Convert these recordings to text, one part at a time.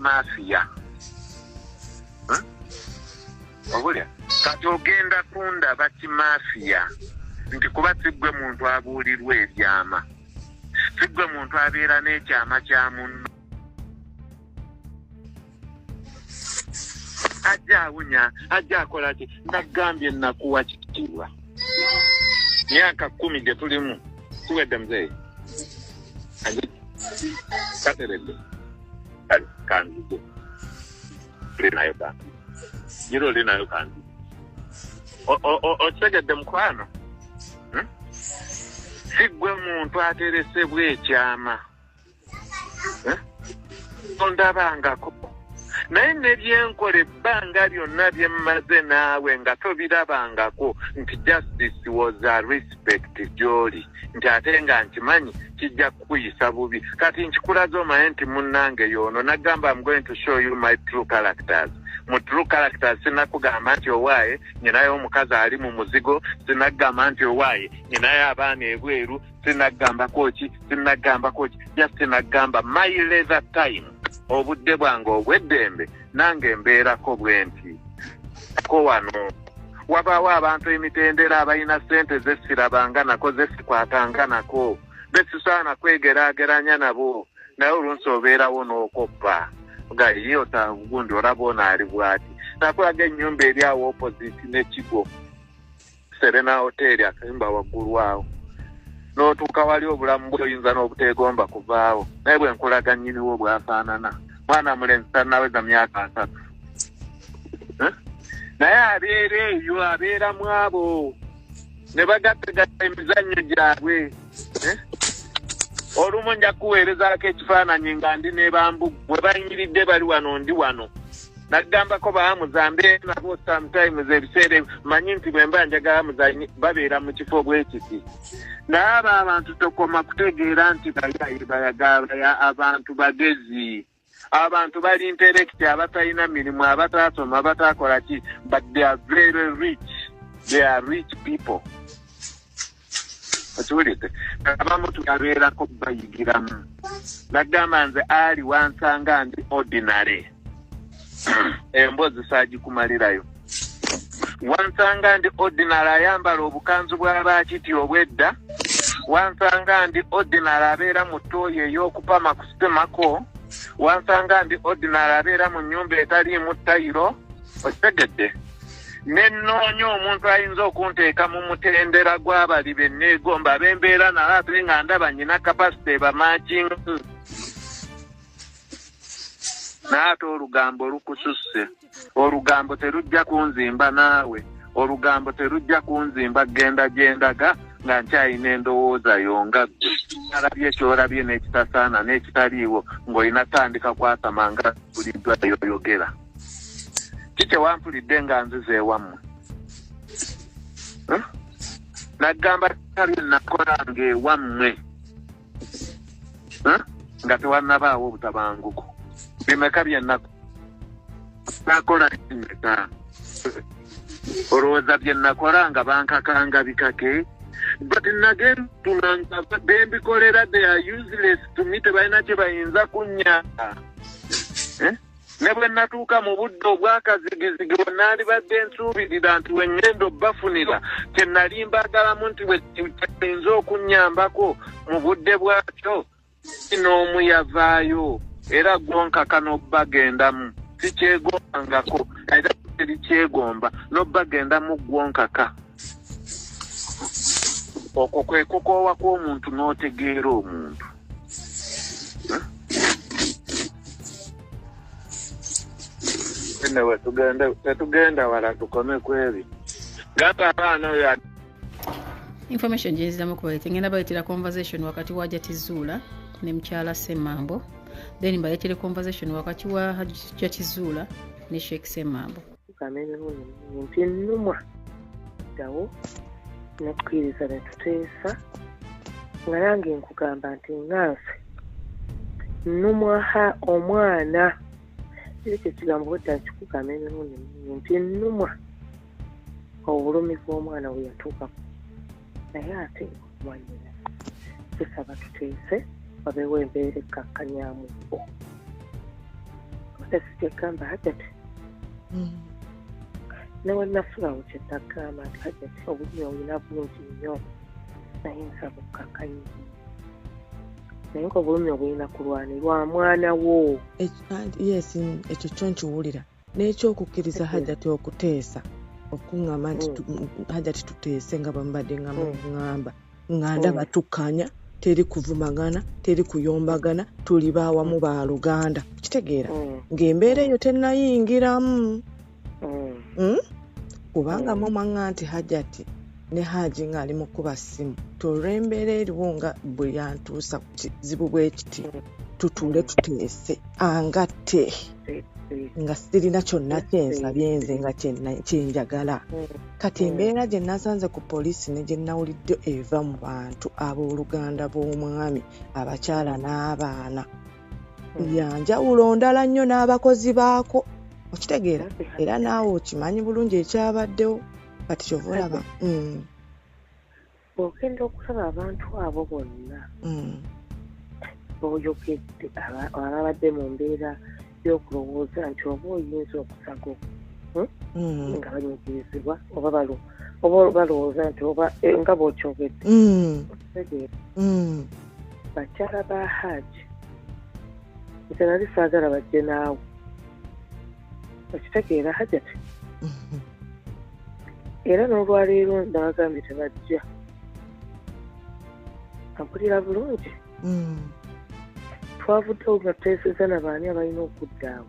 Kimafiya. Obulya kati ogenda kundaba kimafiya nti kuba siggwe muntu abuulirwa ebyama, siggwe muntu abeera n'ekyama kya munno. Ajja awunya, ajja akola ki? Nagambye nakuwa kitiibwa. Myaka 10 gye tulimu tuwedde muzeeyi. Kateredde. Kale kanzije. Linayo kanzije. Giro linayo kanzije. Okitegedde mukwano? Siggwe muntu ateresebwa ekyama. Tondabangako. Naye ne byenkola ebbanga lyonna bye mmaze naawe nga tobirabangako nti justice was a respect gy'oli, nti ate nga nkimanyi kijja kukuyisa bubi. Kati nkikulaze omanye nti munnange y'ono. Nagamba I'm going to show you my true characters. Mu true characters sinakugamba nti owaaye nyinayo omukazi ali mu muzigo, sinagamba nti owaaye nyinayo abaana ebweru, sinagambako ki, sinagambako ki, just nagamba my leather time, obudde bwange obw'eddembe nange mbeerako bwe nti. Ko wano wabaawo abantu emitendera abalina ssente zesirabanga nako, zesikwatanga nako, besisaana kwegeraageranya nabo, naye olunsi obeerawo n'okoppa nga ye otagundi olaba ono ali bw'ati. Nakulaga ennyumba eri awo opposite n'ekigo Serena Hotel akayumba waggulu awo, n'otuuka wali obulamu bwe oyinza n'obuteegomba kuvaawo, naye bwe nkulaga nnyiniwo bw'afaanana. Mwana mulenzi tannaweza myaka 3, naye abeera eyo, abeera mu abo ne bagattagatta emizannyo gyabwe. Olumu nja kuweerezaako ekifaananyi nga ndi ne bambugu bwe bayimiridde bali wano ndi wano. Nagambako baamuza mbeera nabo sometimes ebiseera manyi nti bwe mba njagala muzanyi babeera mu kifo bwe kiti. Naye abo abantu tokoma kutegeera nti bayagala abantu bagezi, abantu bali intellect, abatalina mirimu, abataasoma, abatakola ki, but they are very rich. They are rich people. Okiwulidde? Abamu tubabeerako bayigiramu. Nagamba nze ali wansanga ndi ordinary. Emboozi saagikumalirayo. Wansanga ndi ordinary ayambala obukanzu bw'abakiti obw'edda. Wansanga ndi ordinary abeera mu ttooyi ey'okupama kusitemako. Wansanga ndi ordinary abeera mu nnyumba etaliimu ttayiro. Okitegedde? Ne nnoonya omuntu ayinza okunteeka mu mutendera gw'abali be neegomba ab'embeera nabo ate nga ndaba nnyina capacity ebamaakinga. Naye ate olugambo lukususse. Olugambo terujja kunzimba naawe. Olugambo terujja kunzimba genda gye ndaga nga nkyalina endowooza yo nga ggwe. Nalabye ky'olabye n'ekitasaana n'ekitaliiwo ng'olina tandika kwasama nga buliddwa yoyogera. Ki kye wampulidde nga nzize ewammwe? Nagamba bye nakolanga ewammwe nga tewannabaawo obutabanguko. Bimeka bye nakola bimeka? Olowooza bye nakola nga bankakanga bikake? But nagenda bembikolera they are useless to me, tebalina kye bayinza kunnyamba. Ne bwe natuuka mu budde obwakazigizigi bwe naalibadde nsuubirira nti we ŋŋenda obbafunira kye nali mbaagalamu nti bwe kiyinza okunnyambako mu budde bwakyo, n'omu yavaayo era gwonkaka n'obbagendamu. Sikyegombangako era terikyegomba n'obbagendamu gwonkaka. Okwo kwe kukoowa kw'omuntu n'otegeera omuntu. Anyway, tetugenda wala tukome ku ebyo. Gamba abaana oyo Information gye nziramu kubaleetera, ngenda baleetera conversation wakati wa Hajati Zuula ne mukyala Ssemambo, then mbaleetere conversation wakati wa Hajati Zuula ne Sheikh Ssemambo. Kugamba emirundi mingi nti nnumwa ddawo n'okukkiriza ne tuteesa, nga nange nkugamba nti nganse nnumwa ha omwana. Ekyo ekigambo bwedda nkikugamba emirundi mingi nti nnumwa obulumi bw'omwana bwe yatuukako, naye ate mwannyina tusaba tuteese wabeewo embeera ekkakkanyaamu bo. Kyegamba Hajati, newe nafulawo kyenagamba nti Hajati obulumi olina bungi nnyo, naye nsaba okukakkanyi, naye nga obulumi obulina kulwanirwa mwana wo. Yes, ekyo kyo nkiwulira. N'ekyokukkiriza Hajati okuteesa, okuŋŋamba nti Hajati tuteese nga bwe mbadde nga muŋŋamba, nga ndaba tukkanya, teri kuvumagana, teri kuyombagana, tuli baawamu baluganda, kitegeera ng'embeera eyo tennayingiramu. Kubanga mwe mwaŋŋa nti Hajati ne Haji ng'ali mu kkuba ssimu, tolw'embeera eriwo nga bwe yantuusa ku kizibu bwe kiti, tutuule tuteese angatte nga sirina kyonna kyensabye nze nga kyenjagala. Kati embeera gye nasanze ku poliisi ne gye nawulidde eva mu bantu abooluganda b'omwami, abakyala n'abaana, yanjawulo ndala nnyo n'abakozi baako, okitegeera? Era naawe okimanyi bulungi ekyabaddewo. Kati kyova olaba Bw'ogenda okulaba abantu abo bonna b'oyogedde, ababadde mu mbeera y'okulowooza nti oba oyinza okusago nga banyigirizibwa, oba balowooza nti oba nga bw'okyogedde, okitegeera? Bakyala ba Haji, nze nali saagala bajje naawe, okitegeera Hajati? Era n'olwaleero nabagambye tebajja. Ampulira bulungi? Twavuddewo nga tuteesezza nabaani abalina okudda awo,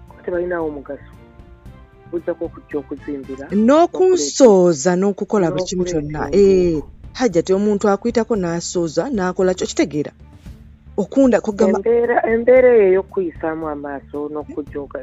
kuba tebalinawo mugaso bujjako okujja okuzimbira n'okunsooza n'okukola buli kimu kyonna. Hajati, omuntu akuyitako n'asooza n'akola kyo, kitegeera okunda kugamba Embeera eyo ey'okuyisaamu amaaso n'okujooga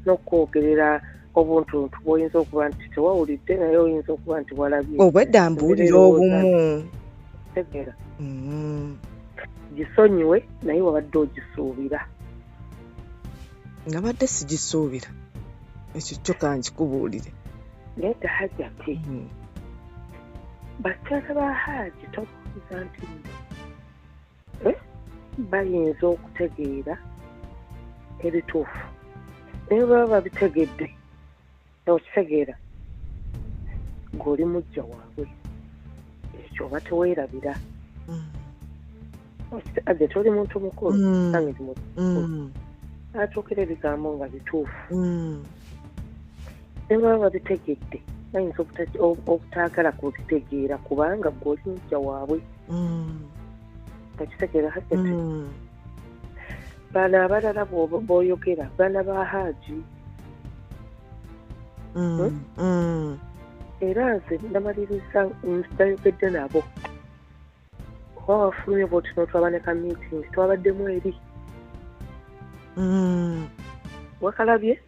n'okwogerera obuntuntu bw'oyinza okuba nti tewawulidde, naye oyinza okuba nti walabye. Obwedda mbuulira obumu. Tegeera, gisonyiwe, naye wabadde ogisuubira. Nabadde sigisuubira, ekyo kyo kankikubuulire. Naye Hajati, bakyala ba Haji tobuuza nti nno bayinza okutegeera ebituufu, naye baba babitegedde, okitegeera, ng'oli mujja waabwe, ekyo oba teweerabira. Ate toli muntu mukulu, nange ndi muntu mukulu, atuukira ebigambo nga bituufu. Naye baba babitegedde, bayinza obutaagala kubitegeera kubanga gwe oli mujja waabwe, okitegeera Hajati? Bano abalala b'oyogera baana ba Haji. Era nze namaliriza nayogedde nabo, oba wafulumye bwoti n'otwaba ne ka meeting twabaddemu eri, wakalabye?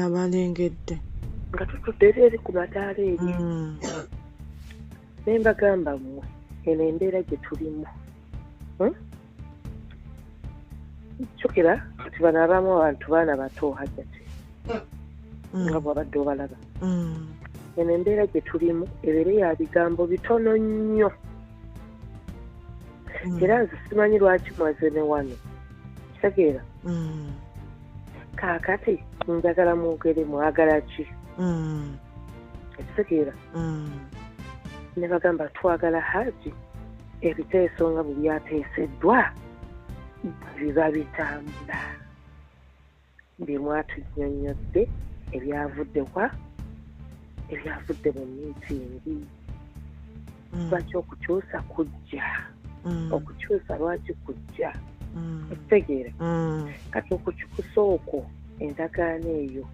Abalengedde. Nga tutudde eri eri ku madaala eri, ne mbagamba, mmwe eno embeera gye tulimu, Jjukira nti bano abamu abantu baana bato, Hajati, nga bw'abadde obalaba. Eno embeera gye tulimu ebeere ya bigambo bitono nnyo. Era nze simanyi lwaki mwaze ne wano, kitegeera? Kaakati njagala mwogere mwagala ki, ekitegeera? Ne bagamba, twagala Haji ebiteeso nga bwe byateeseddwa biba bitambula, bye mwatunnyonnyodde ebyavudde wa, ebyavudde mu meeting. Lwaki okukyusa kujja? Okukyusa lwaki kujja? Ekitegeera? Kati okukyusa okwo, endagaano eyo,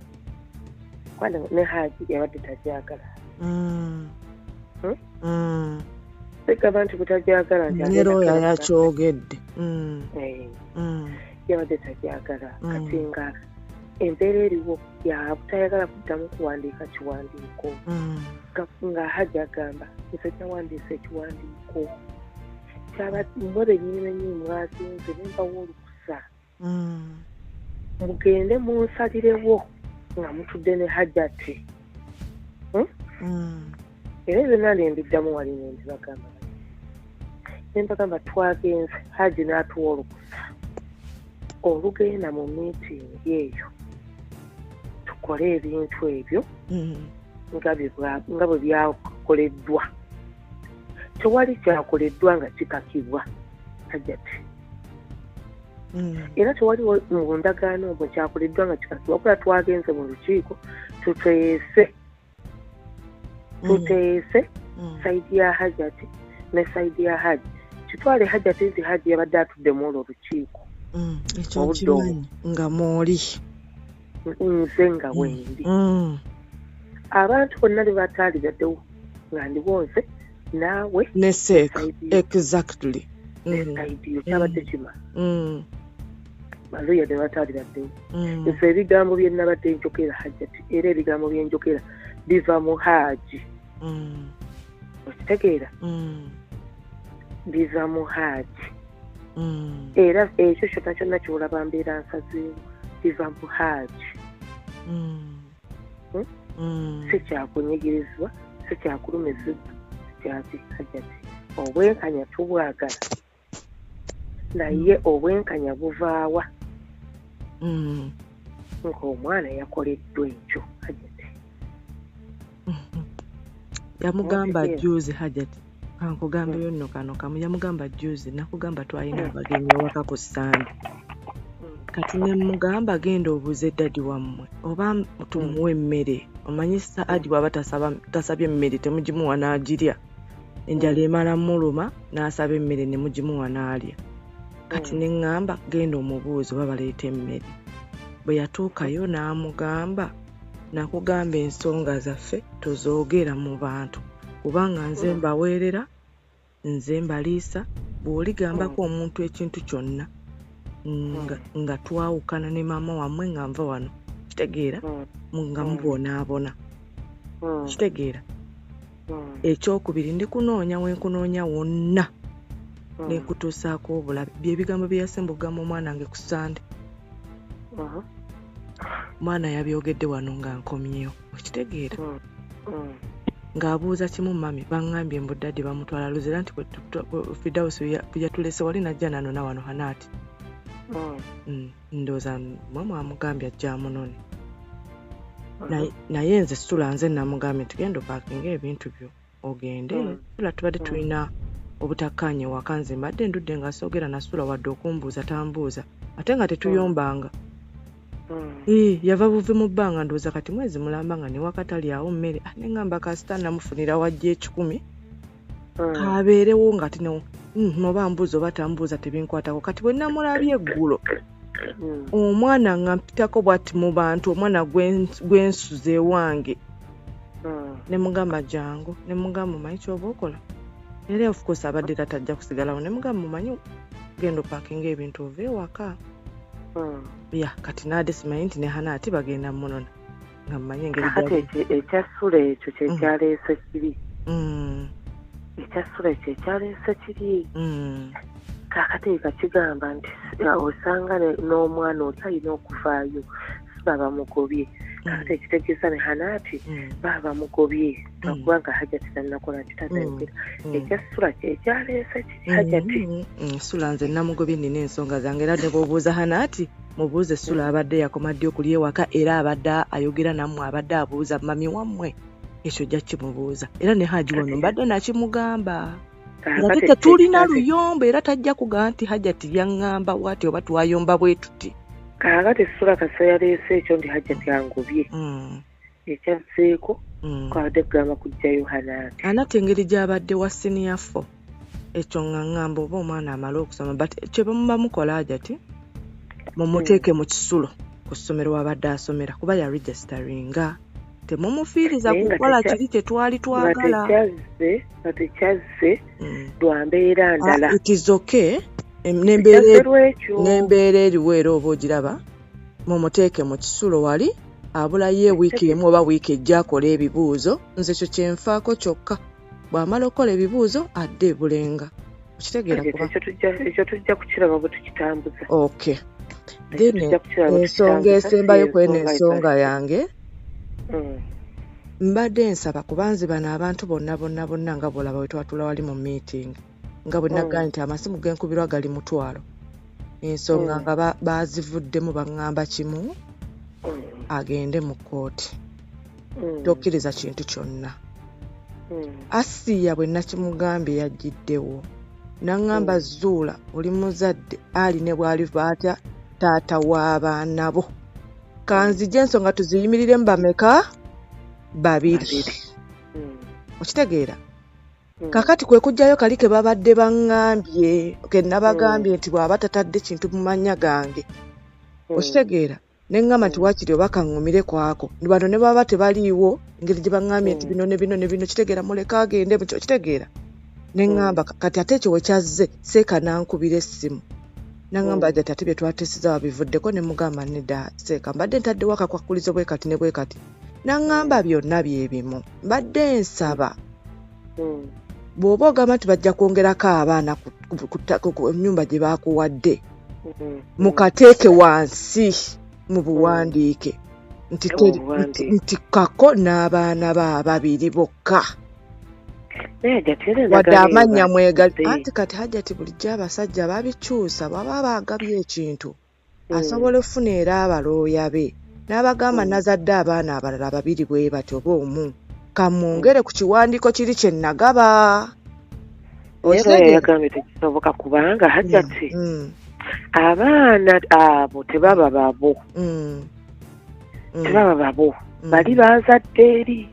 kuba ne Haji yabadde tagyagala. Sigamba nti butagyagala nti Ne agenda looya kugenda. Yakyogedde. Yabadde tagyagala. Kati nga embeera eriwo ya butayagala kuddamu kuwandiika kiwandiiko, nga Hajji agamba, nze nawandiisa ekiwandiiko kyaba mmwe bennyini bennyini mwagenze ne mbawa olukusa, mugende munsalirewo nga mutudde ne Hajati. Era byonna ne mbiddamu wali ne mbibagamba, ne mbagamba twagenze, Haji n'atuwa olukusa. Olugenda mu meeting eyo tukole ebintu ebyo nga bwe byakoleddwa. Tewali kyakoleddwa nga kikakibwa Hajjati. Era tewaliwo mu ndagaano omwo kyakoleddwa nga kikakibwa, wabula twagenze mu lukiiko tuteese side ya Hajjati ne side ya Haji. Kitwale Hajjati nti Haji yabadde atudde mu olwo olukiiko. Ekyo nkimanyi nga mwoli. Nze nga wendi. Abantu bonna ne bataali baddewo nga ndiwo nze naawe ne Seeka. Exactly. Ne side yo kyabadde kima. Baluya ne bataali baddewo. Nze ebigambo bye nabadde njogera Hajjati, era ebigambo bye njogera biva mu Haji. Okitegeera? Biva mu Haji. Era ekyo kyonna kyonna ky'olaba mbeera nsazeewo biva mu Haji. Si kyakunyigirizibwa, si kyakulumizibwa, si kyaki Hajjati. Obwenkanya tubwagala, naye obwenkanya buvaawa ng'omwana yakoleddwa ekyo Hajjati. Yamugamba juzi Hajjati, kankugambeyo nno kano kamu. Yamugamba juzi, nakugamba twalina abagenyi ewaka ku Ssande. Kati ne mugamba genda obuuze daddy wammwe oba tumuwe emmere. Omanyi Saadi bw'aba tasabye emmere temugimuwa n'agirya. Enjala emala muluma n'asaba emmere ne mugimuwa n'alya. Kati ne ŋŋamba genda omubuuze oba baleeta emmere. Bwe yatuukayo n'amugamba, nakugamba ensonga zaffe tozoogera mu bantu, kubanga nze mbaweerera, nze mbaliisa. Bw'oligambako omuntu ekintu kyonna nga twawukana ne maama wammwe nga nva wano, kitegeera, nga mubonaabona, kitegeera. Ekyokubiri, ndi kunoonya wenkunoonya wonna ne nkutuusaako obulabe. Bye bigambo bye yasemba okugamba omwana wange ku Ssande. Omwana yabyogedde wano nga nkomyewo, okitegeera. Ng'abuuza kimu, mummy baŋŋambye mbu daddy bamutwala Luzira, nti Fidawusi yatulese wali najja nanona wano Hanaati. Ndowooza mwe mwamugambye ajja amunone. Naye nze Sula nze namugambye nti genda opaakinga ebintu byo ogende. Sula tubadde tulina obutakkaanya ewaka, nze mbadde ndudde nga soogera na Sula wadde okumbuuza tambuuza, ate nga tetuyombanga. Yava buvi mu bbanga, ndowooza kati mwezi mulamba nga newaka talyawo mmere. Ne ŋŋamba kasita namufunira wajja 1,000 kabeerewo nga ate oba mbuuza oba tambuuza tebinkwatako. Kati bwe namulabye eggulo omwana nga mpitako bw'ati mu bantu, omwana gwensuza ewange, ne mugamba jangu, ne mugamba omanyi ky'oba okola. Era of course abadde tatajja kusigalawo, ne mugamba omanyi genda opaakinga ebintu ove ewaka. Ya kati naade simanyi nti ne Hanaati bagenda munona, nga mmanyi engeri. Kati ekya Sula ekyo kyekyaleese kiri. Ekya Sula ekyo ekyaleese kiri. Kaakati kigamba nti osanga n'omwana oli alina okuvaayo, Sula bamugobye. Kaakati ekitegeeza ne Hanaati baba bamugobye, kubanga Hajjati tannakola kitannayogera. Ekya Sula kyekyaleese kiri Hajjati. Sula nze namugobye, nina ensonga zange. Era ne bw'obuuza Hanaati, mubuuze Sula abadde yakoma ddi okulya ewaka, era abadde ayogera nammwe, abadde abuuza mummy wammwe, ekyo ojja kimubuuza. Era ne Haji wano mbadde nakimugamba. Ate tetulina luyombo, era tajja kugamba nti Hajjati yaŋŋamba bw'ati oba twayomba bwe tuti. Kaakati Sula kasa yaleese ekyo nti Hajjati angobye. Ekyazzeeko kwabadde kugamba kuggyayo Hanaati. Hanaati engeri gy'abadde wa senior 4, ekyo nga ŋŋamba oba omwana amale okusoma, but kye bamuba mukola Hajjati, mumuteeke mu kisulo ku ssomero w'abadde asomera, kuba ya registeringa. Temumufiiriza kukola kiri kye twali twagala. Nga tekyazze lwa mbeera ndala. It is okay. N'embeera eriwo era oba ogiraba, mumuteeke mu kisulo wali, abulayo ewiiki emu oba wiiki ejja akola ebibuuzo. Nze ekyo kye nfaako kyokka. Bw'amala okukola ebibuuzo adde ebulenga. Okitegeera kuba? Ekyo tujja kukiraba bwe tukitambuza. Okay. Then ensonga esembayo kweno ensonga yange. Mbadde nsaba kubanze bano abantu bonna bonna bonna nga bw'olaba bwe twatula wali mu meeting, nga bwe nagambye nti amasimu g'enkubirwa gali 5,000. Ensonga nga bazivuddemu baŋŋamba kimu, agende mu kkooti. Tokkiriza kintu kyonna. Asiya bwe nakimugambye yajjiddewo n'aŋŋamba, Zuula oli muzadde, ali ne bw'aliva atya taata w'abaana bo. Kanzije ensonga tuziyimiriremu bameka? Babiri. Okitegeera? Kakati kwe kujjayo kali ke babadde baŋŋambye, ke nabagambye nti bw'aba tatadde kintu mu mannya gange. Okitegeera? Ne ŋŋamba nti waakiri oba kaŋŋumire kwako. Bano ne baba tebaliiwo, engeri gye baŋŋambye nti bino ne bino ne bino, kitegeera muleke agende, okitegeera? Ne ŋŋamba kati ate ekyo we kyazze, Seeka n'ankubira essimu. N'aŋŋamba Hajjati ate bye twateesezza wabivuddeko, ne mugamba nedda Seeka, mbadde ntaddewo akakwakkulizo bwe kati ne bwe kati. N'aŋŋamba byonna bye bimu. Mbadde nsaba. Bw'oba ogamba nti bajja kwongerako abaana ku nnyumba gye baakuwadde, mukateeke wansi mu buwandiike nti kako n'abaana ba ababiri bokka. Wadde amannya mwegali. Anti kati Hajjati bulijjo abasajja babikyusa, bw'aba baagabye ekintu asobola okufuna era abalooya be n'abagamba nazadde abaana abalala babiri bwe batyo oba omu, kamwongere ku kiwandiiko kiri kye nagaba. Yagambye tekisoboka kubanga Hajjati abaana abo tebaba babo. Tebaba babo. Bali bazadde eri.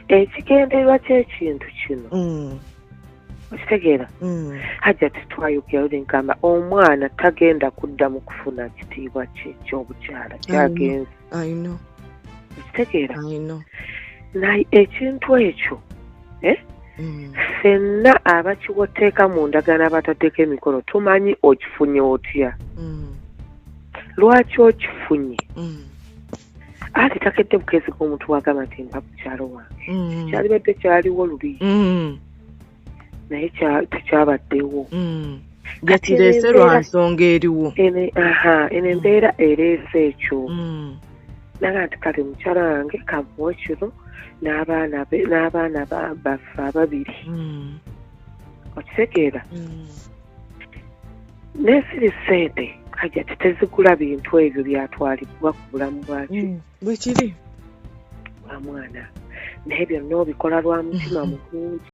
Ekigendererwa ky'ekintu kino. Okitegeera? Hajjati twayogera nkamba omwana tagenda kuddamu kufuna kitiibwa kye ky'obukyala kyagenze. Okitegeera? Naye ekintu ekyo ffenna abakiwateeka mu ndagaano abataddeko emikono tumanyi okifunye otya. Lwaki okifunye? Ate takedde bukeezi g'omuntu wagamba nti mpa mukyalo wange. Kyalibadde kyaliwo luli. Naye tekyabaddewo. Yakireese lwa nsonga eriwo. Eno embeera ereese ekyo. Naga nti kale mukyala wange kamuwe kino n'abaana baffe ababiri. Okitegeera? N'eziri ssente Hajjati tezigula bintu ebyo byatwalibwa ku bulamu bwaki. Bwe kiri. Bwa mwana. Naye byonna obikola lwa mutima mulungi.